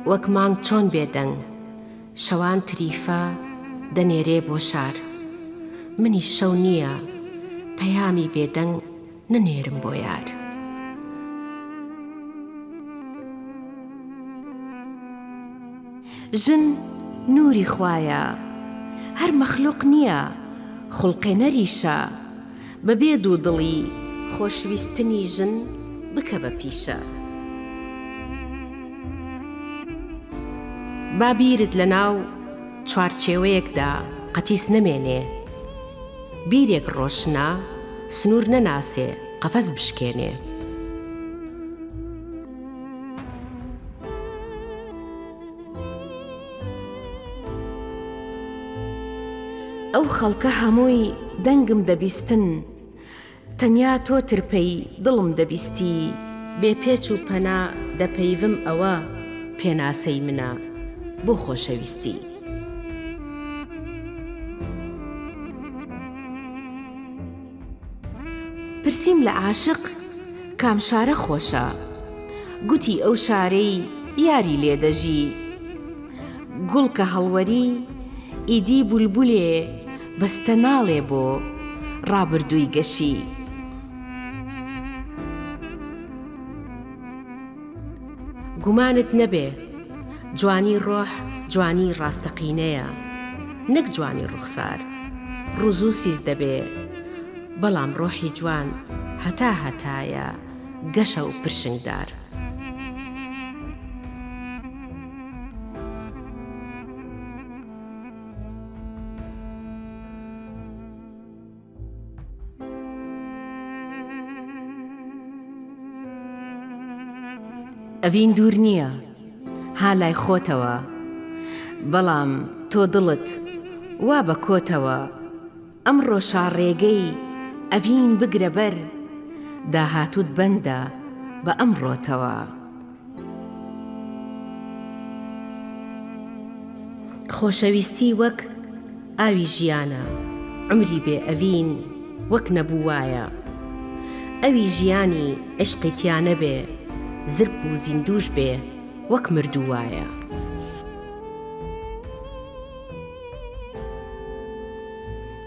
وەک مانگ چۆن بێدەنگ شەوان تریفە دەنێرێ بۆ شار منیش شەو نییە پەیامی بێدەنگ نەنێرم بۆ یار. ژن نووری خوایە هەر مەخلوق نییە خوڵقێنەریشە بەبێ دوودڵی خۆشویستنی ژن بکە بە پیشە. با بیرت لەناو چوارچێوەیەکدا قەتیس نەمێنێ، بیرێک ڕۆشنە سنوور نەناسێ قەفەس بشکێنێ. ئەو خەڵکە هەمووی دەنگم دەبیستن تەنیا تۆ ترپەی دڵم دەبیستی. بێ پێچ و پەنا دەپەیڤم ئەوە پێناسەی منە بۆ خۆشەویستی. پرسیم لە عاشق کام شارە خۆشە؟ گوتی ئەو شارەی یاری لێ دەژی. گوڵ کە هەڵوەری ئیدی بولبولێ بەستە ناڵێ بۆ ڕابردووی گەشی. گومانت نەبێ جوانی ڕۆح جوانی ڕاستەقینەیە نەک جوانی ڕوخسار. ڕوو زوو سیس دەبێ بەڵام ڕۆحی جوان هەتا هەتایە گەشە و پرشنگدار. ئەڤین دوور نییە ها لای خۆتەوە بەڵام تۆ دڵت وا بە کۆتەوە ئەمڕۆ شاڕێگەی ئەڤین بگرە بەر داهاتووت بەندە بە ئەمڕۆتەوە. خۆشەویستی وەک ئاوی ژیانە عومری بێ ئەڤین وەک نەبوو وایە ئەوی ژیانی عیشقی تیا نەبێ زرپ و زیندووش بێ وەک مردوو وایە.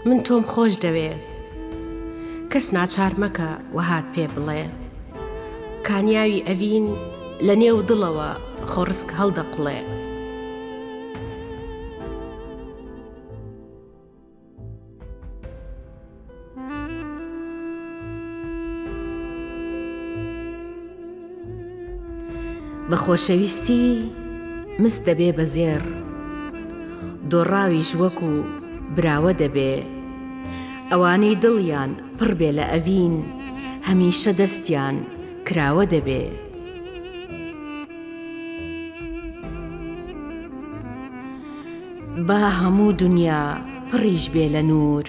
من تۆم خۆش دەوێ کەس ناچار مەکە وەهات پێ بڵێ کانیاوی ئەڤین لە نێو دڵەوە خۆڕسک هەڵدەقوڵێ. بە خۆشەویستی مس دەبێ بە زێڕ، دۆڕاویش وەکو براوە دەبێ. ئەوانەی دڵیان پڕ بێ لە ئەڤین، هەمیشە دەستیان کراوە دەبێ. با هەموو دونیا پڕیش بێ لە نوور.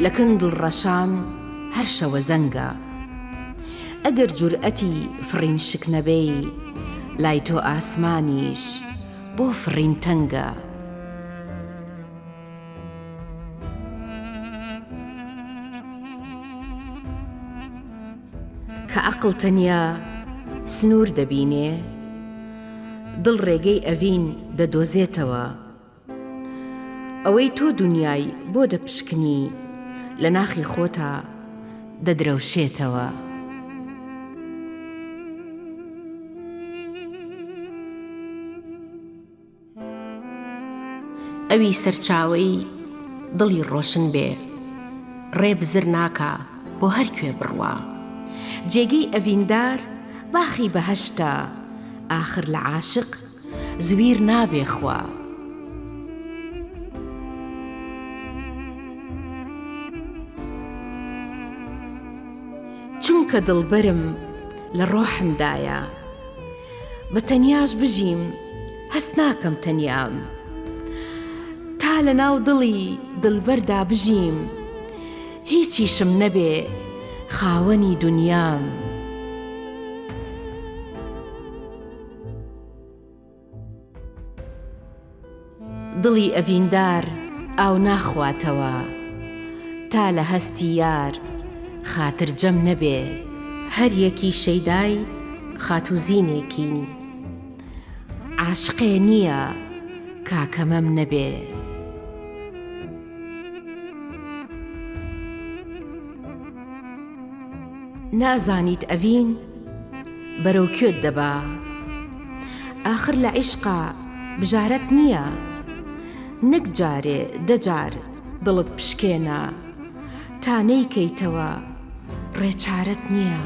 لە کن دڵڕەشان هەر شەوە زەنگە. ئەگەر جورئەتی فڕین شک نەبەی لای تۆ ئاسمانیش بۆ فڕین تەنگە. کە عەقڵ تەنیا سنوور دەبینێ دڵ ڕێگەی ئەڤین دەدۆزێتەوە. ئەوەی تۆ دونیای بۆ دەپشکنی لە ناخی خۆتا دەدرەوشێتەوە. ئەوی سەرچاوەی دڵی ڕۆشن بێ ڕێ بزر ناکا بۆ هەر کوێ بڕوا. جێگەی ئەڤیندار باخی بەهەشتە ئاخر لە عاشق زویر نابێ خوا. چونکە دڵبەرم لە ڕۆحمدایە. بە تەنیاش بژیم هەست ناکەم تەنیام. تا لە ناو دڵی دڵبەردا بژیم هیچیشم نەبێ خاوەنی دونیام. دڵی ئەڤیندار ئاو ناخواتەوە تا لە هەستی یار خاترجەم نەبێ. هەر یەکی شەیدای خاتووزینێکین. عاشقێ نییە کاکەمەم نەبێ. نازانیت ئەڤین بەرەو کوێت دەبا ئاخر لە عیشقا بژارەت نییە نەک جارێ دە جار دڵت پشکێنە تا نەیکەیتەوە ڕێچارەت نییە.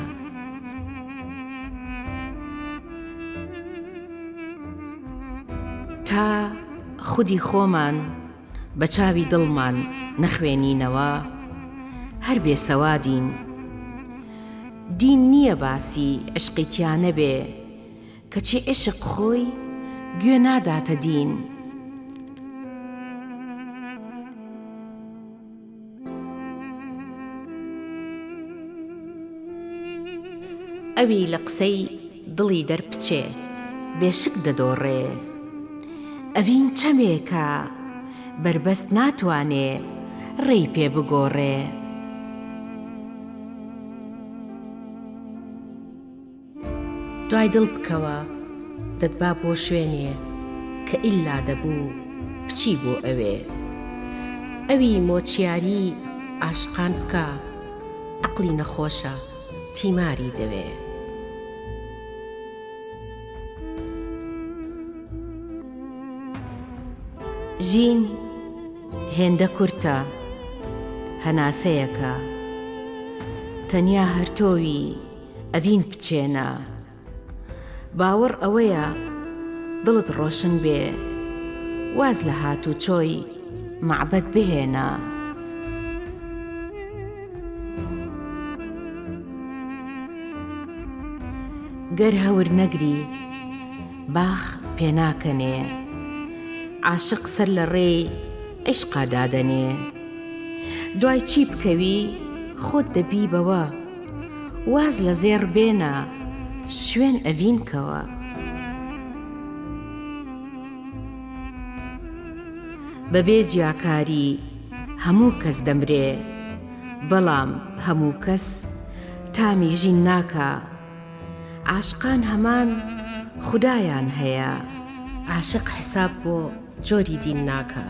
تا خودی خۆمان بە چاوی دڵمان نەخوێنینەوە هەر بێ سەوادین. دین نییە باسی عیشقی تیا نەبێ کەچی عیشق خۆی گوێ ناداتە دین. ئەوی لە قسەی دڵی دەربچێ بێشک دەدۆڕێ. ئەڤین چەمێکە بەربەست ناتوانێ ڕێی پێ بگۆڕێ. دوای دڵ بکەوە دەتبا بۆ شوێنێ کە ئیللا دەبوو بچی بۆ ئەوێ. ئەوی مۆچیاری عاشقان بکا عەقڵی نەخۆشە تیماری دەوێ. ژین هێندە کورتە هەناسەیەکە تەنیا هەر تۆوی ئەڤین بچێنە. باوەڕ ئەوەیە دڵت ڕۆشن بێ واز لە هاتوچۆی مەعبەد بهێنە. گەر هەور نەگری باخ پێناکەنێ عاشق سەر لە ڕێی عیشقا دادەنێ دوای چی بکەوی خۆت دەبی بەوە. واز لە زێڕ بێنە شوێن ئەڤین کەوە. بەبێ جیاکاری هەموو کەس دەمرێ بەڵام هەموو کەس تامی ژین ناکا عاشقان هەمان خودایان هەیە. عاشق حساب بۆ جۆری دین ناکا.